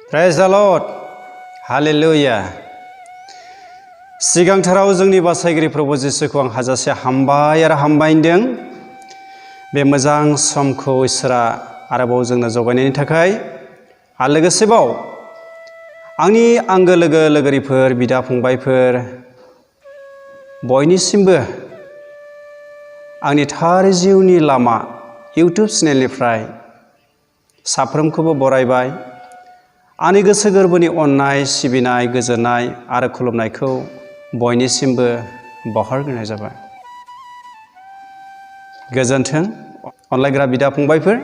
Praise the Lord. Hallelujah. सिगांथाराव जोंनि बासायगिरि प्रभु जिसुखौ आं हाजासे हामबाय आरो हामबायदों। बे मोजां समखौ इसोरा आरोबाव जोंनो जगायनायनि थाखाय आरो लोगोसेबाव आंनि आंगो लोगो लोगोरिफोर बिदा फंबायफोर बयनिसिमबो आंनि थार जिउनि लामा इउट्युब चेनेलनिफ्राय साफ्रोमखौबो बरायबाय। आंनि गोसो गोरबोनि अननाय सिबिनाय गोजोननाय आरो खुलुमनायखौ बयनिसिमबो बावहरग्रोनाय जाबाय। गोजोन्थों अनलायग्रा बिदा फंबायफोर।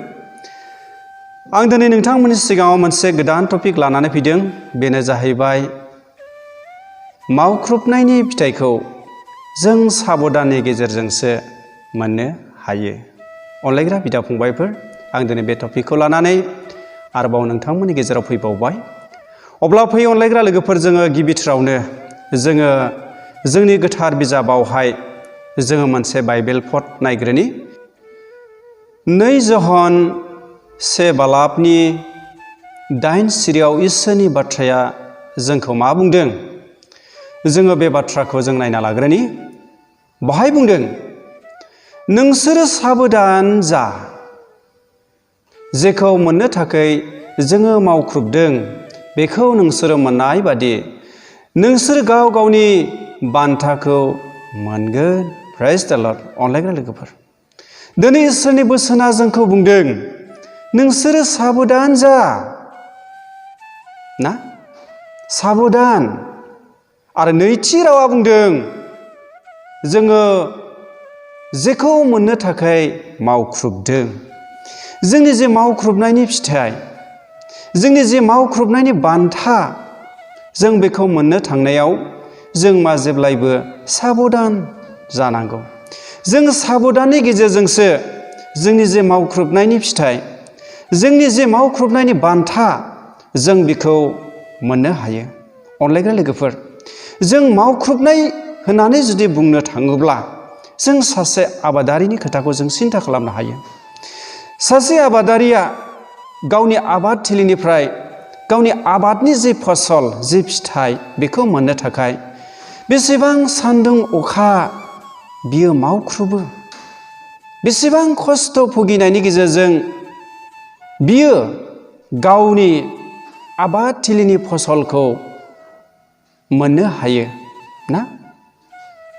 आं दिनै नोंथांमोननि सिगाङाव मोनसे गोदान टपिक लानानै फैदों। बेनो जाहैबाय मावख्रुबनायनि फिथाइखौ जों साबदाननि गेजेरजोंसो मोननो हायो। अनलायग्रा बिदा फंबायफोर, आं दिनै बे टपिकखौ लानानै आरोबाव नोंथांमोननि गेजेराव फैबावबाय। अब्ला फै अनलायग्रा लोगोफोर, जोङो गिबिथारावनो जोङो जोंनि गोथार बिजाबावहाय जोङो मोनसे बाइबेल पद नायग्रोनि। 2 जहन 1 बालाबनि 8 सिरियाव इसोरनि बाथ्राया जोंखौ मा बुंदों, जोङो बे बाथ्राखौ जों नायना लाग्रोनि। बाहाय बुंदों, नोंसोरो साबधान जा, जेखौ मोननो थाखाय जोङो मावख्रुबदों बेखौ नोंसोरो मोननाय बादि नोंसोर गाव गावनि बान्थाखौ मोनगोन। प्रेज द लर्ड। अनलायग्रा लोगोफोर, दिनै इसोरनि बोसोना जोंखौ बुंदों, नोंसोरो साबधान जा ना, साबधान। आरो नैथि रावा बुंदों, जोङो जेखौ मोननो थाखाय मावख्रुबदों। जोंनि जे मावख्रुबनायनि फिथाइ, जोंनि जे मावख्रुबनायनि बान्था, जों बेखौ मोननो थांनायाव जों मा जेब्लायबो साबधान जानांगौ। जों साबधाननि गेजेरजोंसो जोंनि जे मावख्रुबनायनि फिथाइ, जोंनि जे मावख्रुबनायनि बान्था, जों बेखौ मोननो हायो। अनलायग्रा लोगोफोर, जों मावख्रुबनाय होननानै जुदि बुंनो थाङोब्ला जों सासे आबादारिनि खोथाखौ जों सिन्था खालामनो हायो। सासे आबादारिया गावनि आबाद थिलिनिफ्राय गावनि आबादनि जे फसल, जे फिथाइ, बेखौ मोननो थाखाय बेसेबां सान्दुं अखा बियो मावख्रुबो, बेसेबां खस्थ' भुगिनायनि गेजेरजों बियो गावनि आबाद थिलिनि फसलखौ मोननो हायो ना,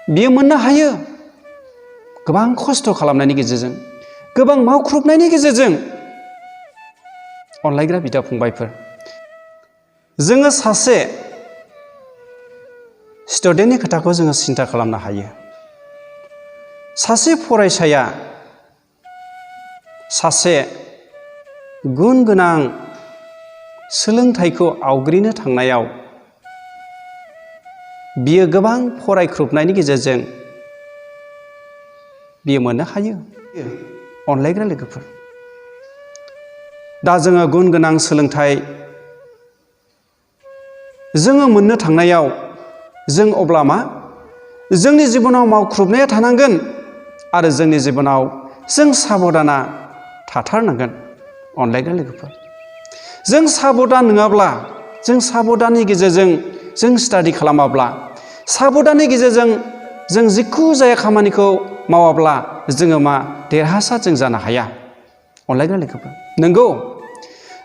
बियो मोननो हायो। गोबां खस्थ' खालामनायनि गेजेरजों, गोबां मावख्रुबनायनि गेजेरजों। अनलायग्रा बिदा फंबायफोर, जोङो सासे स्टुडेन्टनि खोथाखौ जोङो सिन्था खालामनो हायो। सासे फरायसाया सासे गुन गोनां सोलोंथाइखौ आवग्रिनो थांनायाव बियो गोबां फरायख्रुबनायनि गेजेरजों बियो मोननो हायो। अनलायग्रा लोगोफोर, दा जोङो गुन गोनां सोलोंथाइ जोङो मोननो थांनायाव जों अब्ला मा, जोंनि जिबनाव मावख्रुबनाया थानांगोन आरो जोंनि जिबनाव जों साबधाना थाथारनांगोन। अनलायग्रा लोगोफोर, जों साबधान नङाब्ला, जों साबधाननि गेजेरजों जों स्टाडि खालामाब्ला, साबधाननि गेजेरजों जों जिखु जाया खामानिखौ मावाब्ला जोङो मा देरहासार जों जानो हाया। अनलायग्रा लोगोफोर, नंगौ,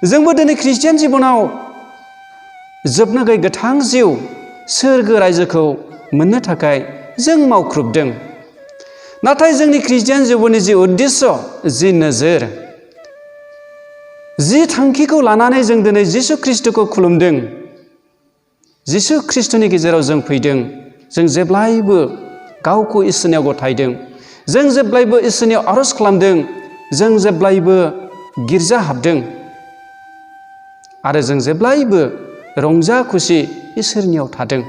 जोंबो दिनै ख्रिस्टियान जिबनाव जोबनो गैयै गोथां जिउ, सोरगो रायजोखौ मोननो थाखाय जों मावख्रुबदों। नाथाय जोंनि ख्रिस्टियान जिबननि जि उद्देश्य, जि नोजोर, जि थांखिखौ लानानै जों दिनै जिसु ख्रिस्ट'खौ खुलुमदों, जिसु ख्रिस्ट'नि गेजेराव जों फैदों, जों जेब्लायबो गावखौ इसोरनियाव गथायदों, जों जेब्लायबो इसोरनियाव आर'ज खालामदों, जों जेब्लायबो गिर्जा हाबदों आरो जों जेब्लायबो रंजा खुसि इसोरनियाव थादों।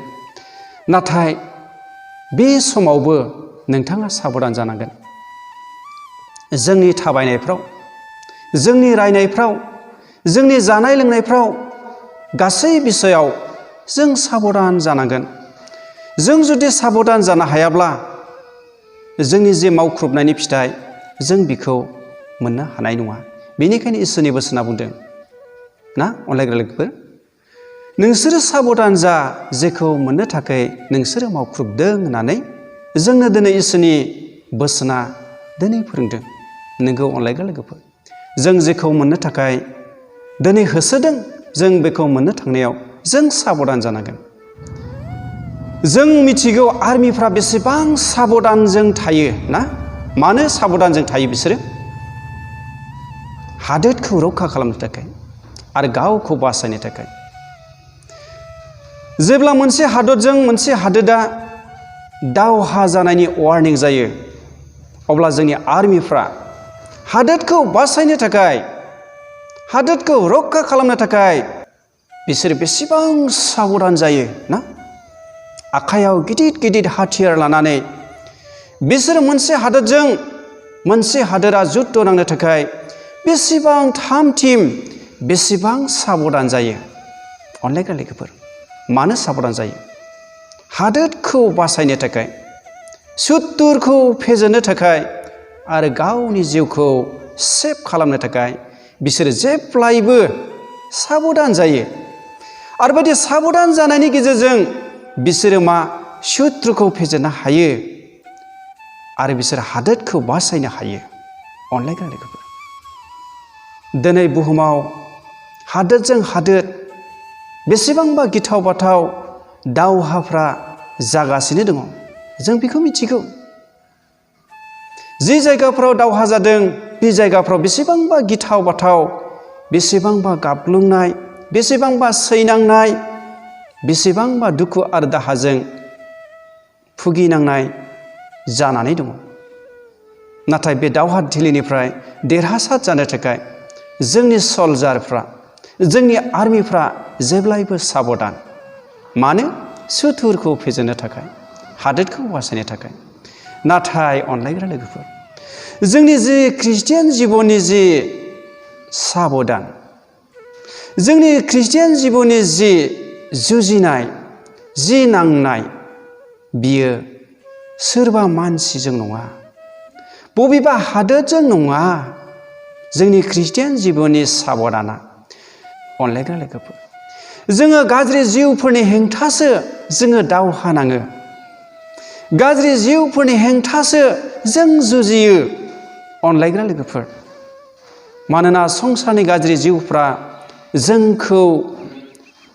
नाथाय बे समावबो नोंथाङा साबधान जानांगोन। जोंनि थाबायनायफ्राव, जोंनि रायनायफ्राव, जोंनि जानाय लोंनायफ्राव, गासै बिषयाव जों साबधान जानांगोन। जों जुदि साबधान जानो हायाब्ला जोंनि जे मावख्रुबनायनि फिथाइ, जों बेखौ मोननो हानाय नङा। बेनिखायनो इसोरनि बोसोना बुंदों ना, अनलायग्रा लोगोफोर, नोंसोरो साबधान जा जेखौ मोननो थाखाय नोंसोरो मावख्रुबदों होननानै जोंनो दिनै इसोरनि बोसोना दिनै फोरोंदों। नोंगौ अनलायग्रा लोगोफोर, जों जेखौ मोननो थाखाय दिनै होसोदों जों बेखौ मोननो थांनायाव जों साबधान जानांगोन। जों मिथिगौ आर्मिफ्रा बेसेबां साबधानजों थायो ना? मानो साबधानजों थायो बिसोरो? हादोरखौ रैखा खालामनो थाखाय आरो गावखौ बासायनो थाखाय। जेब्ला मोनसे हादरजों मोनसे हादोरा दावहा जानायनि वार्निं जायो, अब्ला जोंनि आर्मिफ्रा हादोरखौ बासायनो थाखाय, हादोरखौ रैखा खालामनो थाखाय बिसोर बेसेबां साबधान जायो ना? आखायाव गिदिर गिदिर हाथियार लानानै बिसोर मोनसे हादोरजों मोनसे हादोरा जुद्ध नांनो थाखाय बेसेबां थाम-थिम बेसेबां साबधान जायो। अनलायग्रा लोगोफोर, मानो साबधान जायो? हादोरखौ बासायनो थाखाय, सुथुरखौ फेजेननो थाखाय आरो गावनि जिउखौ सेभ खालामनो थाखाय बिसोरो जेब्लायबो साबधान जायो। आरो बायदि साबधान जानायनि गेजेरजों बिसोरो सुथुरखौ फेजेननो हायो आरो बिसोर हादोरखौ बासायनो हायो। अनलायग्रा लोगोफोर, दिनै बुहुमाव हादोरजों हादोर बेसेबांबा गिथाव बाथाव दावहाफ्रा जागासिनो दङ, जों बेखौ मिथिगौ। जि जायगाफ्राव दावहा जादों बे जायगाफ्राव बेसेबांबा गिथाव बाथाव, बेसेबांबा गाग्लुंनाय, बेसेबांबा सैनांनाय, बेसेबांबा दुखु आरो दाहाजों भुगिनांनाय जानानै दङ। नाथाय बे दावहाथिलिनिफ्राय देरहासार जानो थाखाय जोंनि सलजारफ्रा, जोंनि आर्मिफ्रा जेब्लायबो साबधान। मानो? सुथुरखौ फेजेननो थाखाय, हादोरखौ बासायनो थाखाय। नाथाय अनलायग्रा लोगोफोर, जोंनि जि ख्रिस्टियान जिबननि जि साबधान, जोंनि ख्रिस्टियान जिबननि जि जुजिनाय, जि नांनाय, बियो सोरबा मानसिजों नङा, बबेबा हादोरजों नङा। जोंनि ख्रिस्टियान जिबननि साबधाना, अनलायग्रा लोगोफोर, जोङो गाज्रि जिउफोरनि हेंथासो जोङो दावहा नाङो, गाज्रि जिउफोरनि हेंथासो जों जुजियो। अनलायग्रा लोगोफोर, मानोना संसारनि गाज्रि जिउफ्रा जोंखौ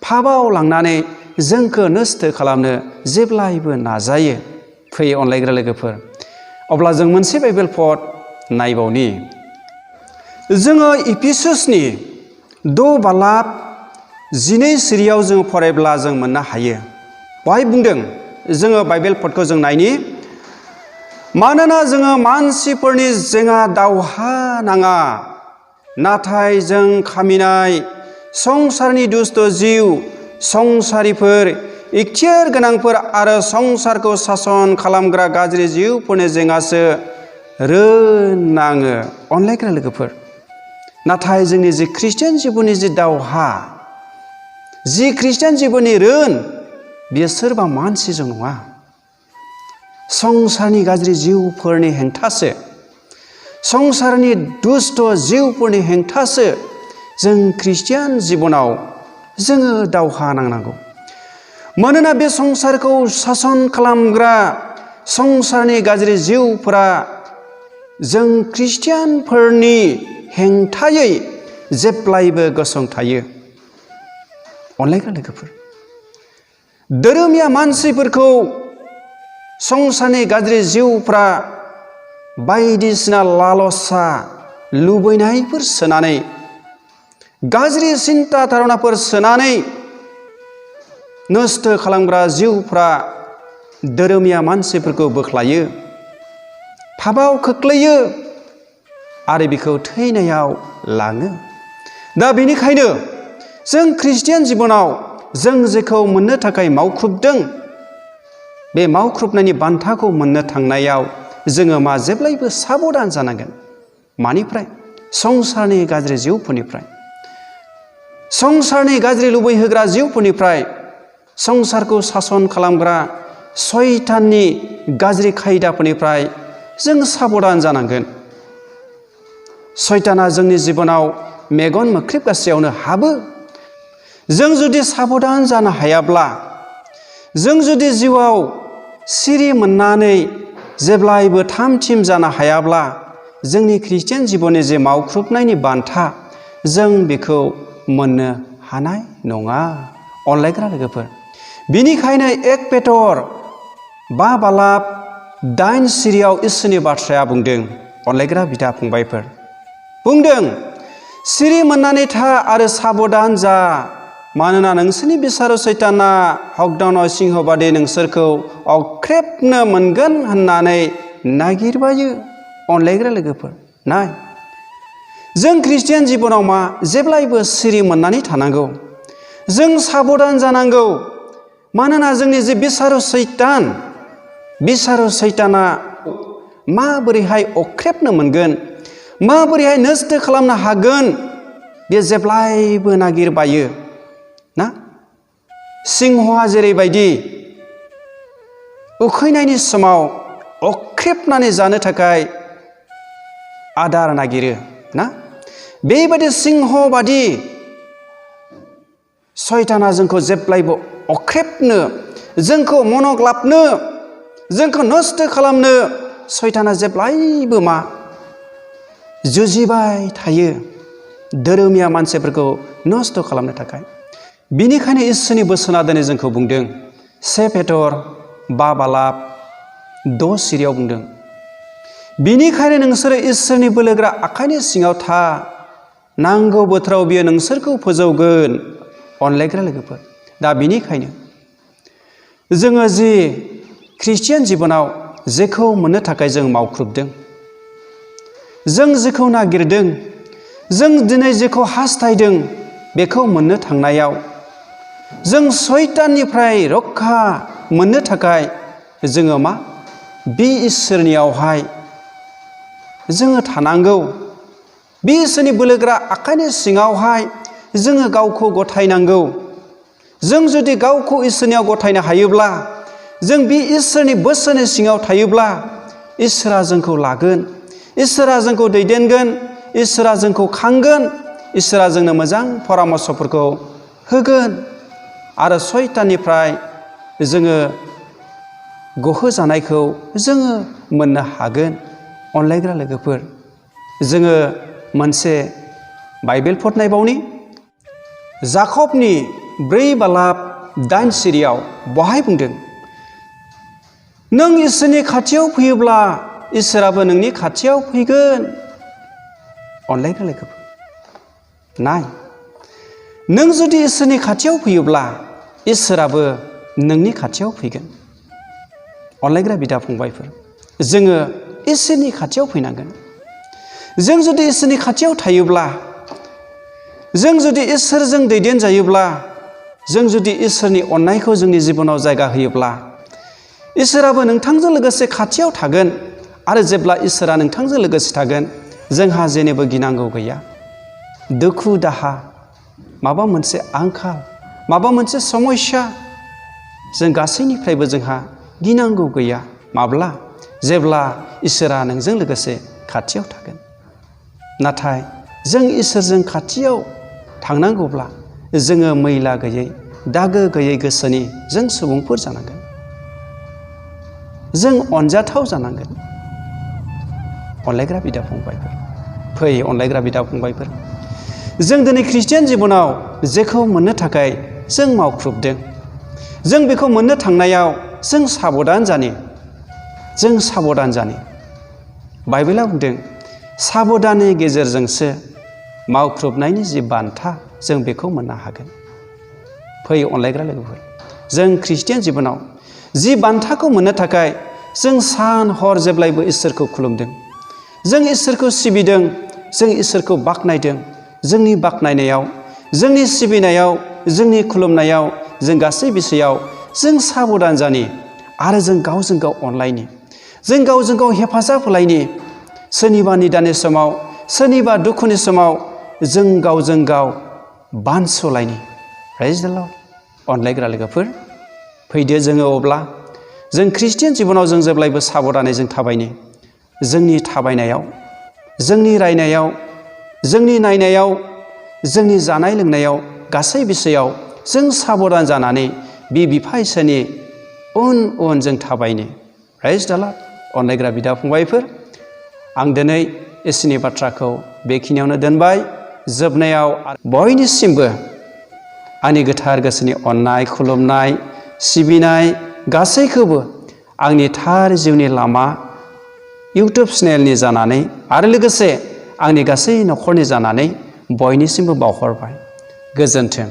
फाबाव लांनानै जोंखौ नस्थ' खालामनो जेब्लायबो नाजायो। फैयो अनलायग्रा लोगोफोर, अब्ला जों मोनसे बाइबेल पद नायबावनि। जोङो इफिसुसनि 6:12 सिरियाव जों फरायब्ला जों मोननो हायो। बेवहाय बुंदों, जोङो बाइबेल पदखौ जों नायनि। मानोना जोङो मानसिफोरनि जेंना दावहा नाङा, नाथाय जों खामिनाय संसारनि दुष्ट जिउ, संसारिफोर, इखथियार गोनांफोर आरो संसारखौ सासन खालामग्रा गाज्रि जिउफोरनि जेंनासो रोनाङो। अनलायग्रा लोगोफोर, नाथाय जोंनि जि ख्रिस्टियान जिबननि जि दावहा, जि ख्रिस्टियान जिबननि बियो सोरबा मानसिजों नङा, संसारनि गाज्रि जिउफोरनि हेंथासो, संसारनि दुष्ट जिउफोरनि हेंथासो जों ख्रिस्टियान जिबनाव जोङो दावहा नांनांगौ। मानोना बे संसारखौ सासन खालामग्रा संसारनि गाज्रि जिउफोरा जों ख्रिस्टियानफोरनि हेंथायै जेब्लायबो गसंथायो। अनलायग्रा लोगोफोर, धोरोमिया मानसिफोरखौ संसारनि गाज्रि जिउफ्रा बायदिसिना लालसा लुबैनायफोर सोनानै, गाज्रि सिन्ता धारणाफोर सोनानै नस्थ' खालामग्रा जिउफ्रा धोरोमिया मानसिफोरखौ बोख्लायो, फाबाव खोख्लैयो आरो बिखौ थैनायाव लाङो। दा बेनिखायनो जों ख्रिस्टियान जिबनाव जों जेखौ मोननो थाखाय मावख्रुबदों, बे मावख्रुबनायनि बान्थाखौ मोननो थांनायाव जोङो जेब्लायबो साबधान जानांगोन। मानिफ्राय? संसारनि गाज्रि जिउफोरनिफ्राय, संसारनि गाज्रि लुबैहोग्रा जिउफोरनिफ्राय, संसारखौ सासन खालामग्रा सैताननि गाज्रि खायदाफोरनिफ्राय जों साबधान जानांगोन। सैताना जोंनि जिबनाव मेगन मोख्रेब गासैयावनो हाबो। जों जुदि साबधान जानो हायाब्ला, जों जुदि जिउआव सिरि मोननानै जेब्लायबो थाम-थिम जानो हायाब्ला, जोंनि खृष्टियान जिबननि जे मावख्रुबनायनि बान्था जों बेखौ मोननो हानाय नङा अनलायग्रा लोगोफोर। बिनिखायनो 1 पेटर 5:8 इसोरनि बाथ्राया बुंदों, अनलायग्रा बिदा फंबायफोर, बुंदों, सिरि मोननानै था आरो साबधान जा, मानोना नोंसोरनि बिसार सैताना हगदावनाय सिंह बादि नोंसोरखौ अख्रेबनो मोनगोन होननानै नागिरबायो। अनलायग्रा लोगोफोर, नाय, जों खृष्टियान जिबनाव मा जेब्लायबो सिरि मोननानै थानांगौ। जों साबधान जानांगौ, मानोना जोंनि जे बिसार सैताना माबोरैहाय अख्रेबनो मोनगोन, माबोरैहाय नस्थ' खालामनो हागोन, बे जेब्लायबो नागिरबायो ना। सिंहआ जेरैबायदि उखैनायनि समाव अख्रेबनानै जानो थाखाय आदार नागिरो ना, बेबायदि सिंह बादि सैताना जोंखौ जेब्लायबो अख्रेबनो, जोंखौ मनग्लाबनो, जोंखौ नस्थ' खालामनो सैताना जेब्लायबो मा जुजिबाय थायो, धोरोमिया मानसिफोरखौ नस्थ' खालामनो थाखाय। बिनिखायनो इसोरनि बोसोना दिनै जोंखौ बुंदों, 1 पेटर 5:6 बुंदों, बिनिखायनो नोंसोरो इसोरनि बोलोग्रा आखाइनि सिङाव था, नांगौ बोथोराव बियो नोंसोरखौ फोजौगोन। अनलायग्रा लोगोफोर, दा बिनिखायनो जोङो जि खृष्टियान जिबनाव जेखौ मोननो थाखाय जों मावख्रुबदों, जों जेखौ नागिरदों, जों दिनै जेखौ हास्थायदों, बेखौ मोननो थांनायाव जों सैताननिफ्राय रक्षा मोननो थाखाय जोङो मा बे इसोरनियावहाय जोङो थानांगौ। बे इसोरनि बोलोग्रा आखाइनि सिङावहाय जोङो गावखौ गथायनांगौ। जों जुदि गावखौ इसोरनियाव गथायनो हायोब्ला, जों बे इसोरनि बोसोननि सिङाव थायोब्ला, इसोरा जोंखौ लागोन, इसोरा जोंखौ दैदेनगोन, इसोरा जोंखौ खांगोन, इसोरा जोंनो मोजां परामर्शफोरखौ होगोन आरो सैताननिफ्राय जोङो गहोजानायखौ जोङो मोननो हागोन। अनलायग्रा लोगोफोर, जोङो मोनसे बाइबेल पद नायबावनि, जाकबनि 4:8 बहाय बुंदों, नों इसोरनि खाथियाव फैयोब्ला इसोराबो नोंनि खाथियाव फैगोन। अनलायग्रा लोगोफोर, नाय, नों जुदि इसोरनि खाथियाव फैयोब्ला इसोराबो नोंनि खाथियाव फैगोन। अनलायग्रा बिदा फंबायफोर, जोङो इसोरनि खाथियाव फैनांगोन। जों जुदि इसोरनि खाथियाव थायोब्ला, जों जुदि इसोरजों दैदेनजायोब्ला, जों जुदि इसोरनि अननायखौ जोंनि जिबनाव जायगा होयोब्ला, इसोराबो नोंथांजों लोगोसे खाथियाव थागोन। आरो जेब्ला इसोरा नोंथांजों लोगोसे थागोन, जोंहा जेनिबो गिनांगौ गैया। दुखु दाहा, माबा मोनसे आंखाल, माबा मोनसे समस्या, जों गासैनिफ्रायबो जोंहा गिनांगौ गैया। माब्ला? जेब्ला इसोरा नोंजों लोगोसे खाथियाव थागोन। नाथाय जों इसोरजों खाथियाव थांनांगौब्ला जोङो मैला गैयै, दागो गैयै गोसोनि जों सुबुंफोर जानांगोन। जों अनजाथाव जानांगोन। अनलायग्रा बिदा फंबायफोर, फै अनलायग्रा बिदा फंबायफोर, जों दिनै खृष्टियान जिबनाव जेखौ मोननो थाखाय जों मावख्रुबदों, जों बेखौ मोननो थांनायाव जों साबधान जानि। बाइबेला बुंदों, साबदाननि गेजेरजोंसो मावख्रुबनायनि जि बान्था जों बेखौ मोननो हागोन। फै अनलायग्रा लोगोफोर, जों खृष्टियान जिबनाव जि बान्थाखौ मोननो थाखाय जों सान हर जेब्लायबो इसोरखौ खुलुमदों, जों इसोरखौ सिबिदों, जों इसोरखौ बाख्नायदों। जोंनि बाख्नायनायाव, जोंनि सिबिनायाव, जोंनि खुलुमनायाव, जों गासै बिषयाव जों साबधान जानि आरो जों गावजों गाव अनलायनि, जों गावजों गाव हेफाजाब होलायनि। सोरनिबा निदाननि समाव, सोरनिबा दुखुनि समाव जों गावजों गाव बानस'लायनि। प्रेज द लर्ड। अनलायग्रा लोगोफोर, फैदो जोङो अब्ला जों खृष्टियान जिबनाव जों जेब्लायबो साबधानै जों थाबायनि। जोंनि थाबायनायाव, जोंनि रायनायाव, जोंनि नायनायाव, जोंनि जानाय लोंनायाव गासै बिषयाव जों साबधान जानानै बे बिफा इसोरनि उन उन जों थाबायनो। प्रेज द लर्ड। अनलायग्रा बिदा फंबायफोर, आं दिनै इसोरनि बाथ्राखौ बेखिनियावनो दोनबाय। जोबनायाव बयनिसिमबो आंनि गोथार गोसोनि अननाय, खुलुमनाय, सिबिनाय गासैखौबो आंनि थार जिउनि लामा इउटुब चेनेलनि जानानै आरो लोगोसे आंनि गासै न'खरनि जानानै बयनिसिमबो बावहरबाय। गोजोन्थों।